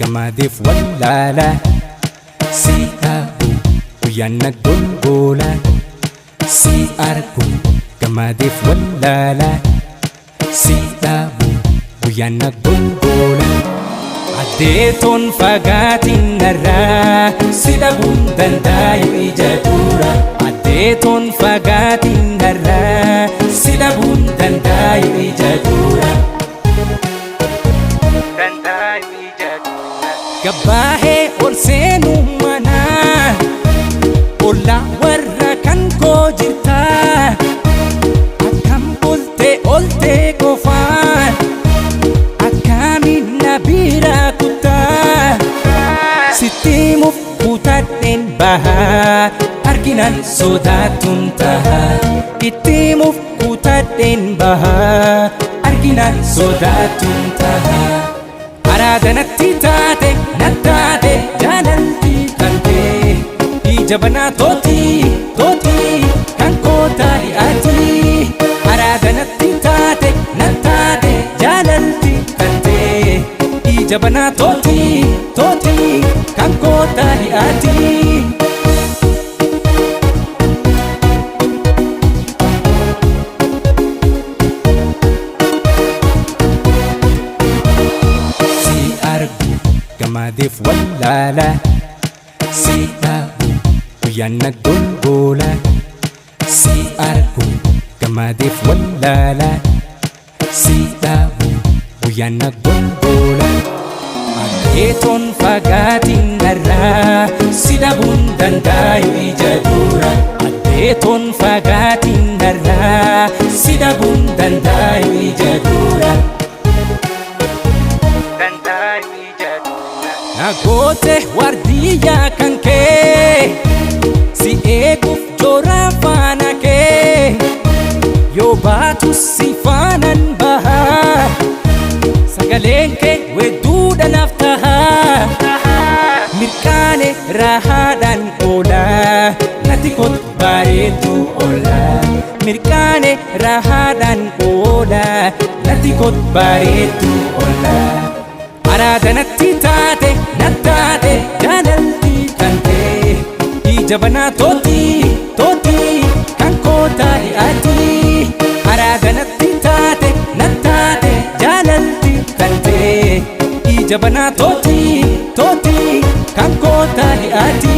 Gammadeef wallaala si dhabu guyyaan na golgoola si argu gammadeef wallaala si dhabu guyyaan na golgoola. Addeetoon fagaatiin narraa si dhabuun dandaayu ija dura. Addeetoon fagaatiin narraa si dhabuun dandaayu ija dura. Dandaayu ija dura. Gabbaahee ol seenuu manaa ollaa warra kan koo jirtaa akkam bultee oltee qofaan akkamiin na bira kuttaa sitti himuuf kutadheen bahaa arginaan sodaatuun tahaa itti himuuf kutadheen bahaa arginaan sodaatuun tahaa. Araada natti taate na taate jaalalti kan ta'e ija banaa tooti tooti kan koo ta'i ati. Araada natti taate na taate jaalalti kan ta'e ija banaa tooti tooti kan koo ta'i ati. Si argu gammadeef wallaala si dhabu guyyaan na golgoola si argu gammadeef wallaala si dhabu guyyaan na golgoola. Addeetoon fagaatiin narraa si dhabuun dandaayu ija dura. Addeetoon fagaatiin narraa si dhabuun dandaayu ija dura. Dandaayu ija dura. Nagoote waardiyyaa kan kee si eeguuf joora faana kee yoo baatu si faanan bahaa sagaleen kee wedduudha naaf tahaa mirqaane raahaadhaan oolaa natti kottu bareedduu oolaa mirqaane raahaadhaan oolaa natti kottu bareedduu oolaa. Araada natti taate na taate jaalalti kan ta'e ija banaa tooti tooti kan koo ta'i ati. Araada natti taate na taate jaalalti kan ta'e ija banaa tooti tooti kan koo ta'i ati.